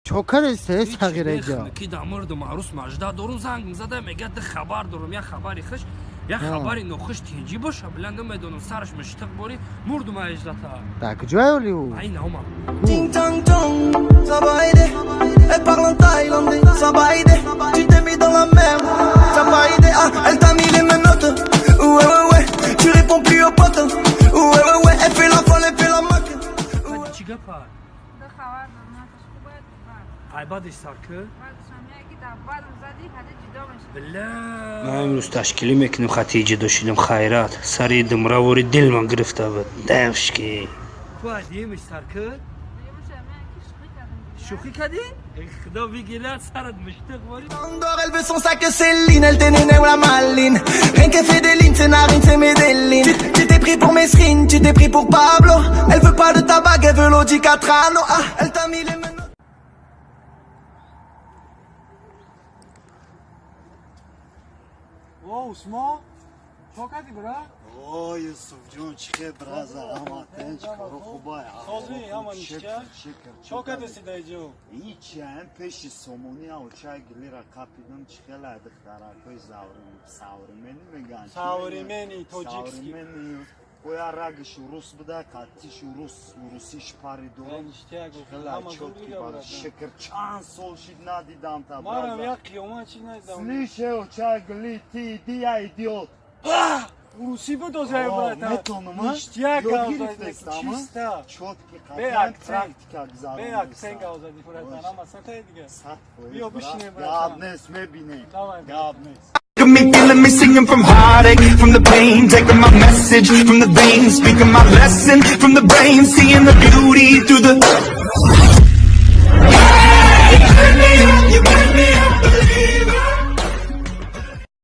Чо кардест, сағираҷо? Ки дамурду маърус мажда дорум, занг зада мега, ди хабар дорум, як хабари хуш, як хабари нохуш. Тинҷӣ боша, била, намедонам, сараш муштиқ бори мурдум аҷдата. Дар куҷое оли ӯ? Ай наома. Ting tang tong, ça va aider. Elle parle en thaïlandais, ça va aider. Tu t'es mis dans la merde, ça va aider. Ah, elle t'a mis les menottes. Ouais. Tu réponds plus aux potes. Ouais. Elle fait la folle, elle fait la mac. Чӣ гапа? Да, хабар дорам, наташ хуб бад. Ай, бадиш сар ку. Бадшам яки дар бадам зади, ҳади ҷудо мешавад. Била, ман имрӯз ташкилӣ мекунем, хати ҷудо шидам. Хайрат, сари думравори дилман гирифта буд, давшки ку, димиш сар ку. Мебошам яки шӯхӣ кардам. Шӯхӣ кардӣ? Худо бигирад, сарат муштиқ бори. Andorre, elle veut son sac Céline, elle t'est née ou la maline. Rien qu'elle fait des lignes, c'est narine, c'est Medellin. Tu t'es pris pour Mesrine, tu t'es pris pour Pablo. Elle veut pas de tabac, elle veut l'Audi Quatrano. Ah, elle t'a mis les menottes. О, Усмон, чо кардӣ, бра? О, Юсуфҷон, чӣ хел, браза, ҳама тинч, коро хубай? Созӣ, ҳама ништяк? Шикр. Чо кардеси дар иҷо? Ҳичиам, пеши сомонӣ очай гилира қапидам. Чӣ хела духтаракои современный меган. Современный, тоҷикский. Современный. Оя рагиш урус буда, катиш урус, урусиш пари дорам. Ништяк, хела ҳама зуд чётки дига, бад. брат. Шикр, чанд сол шид, надидам та. Марам браза. як қиёмат чи надидам. Слышь, очай гили, ты иди, я идиот. Урусӣ буд озай, О, брат. метонам, а? Ништяк. Ёд Гав гирифтест, зади, ама? чисто. Чётки. Бе Қатъиян акцент. практика Бе гузарондеста. акцент гав зади, братан, ҳама сатаи дига. 100%. Биё, брат. бишинем, Гап братан. нест, мебинем. Давай, Гап нест. Me feeling me singing from heartache, from the pain, taking my message from the veins, speaking my lesson from the brain, seeing the beauty through the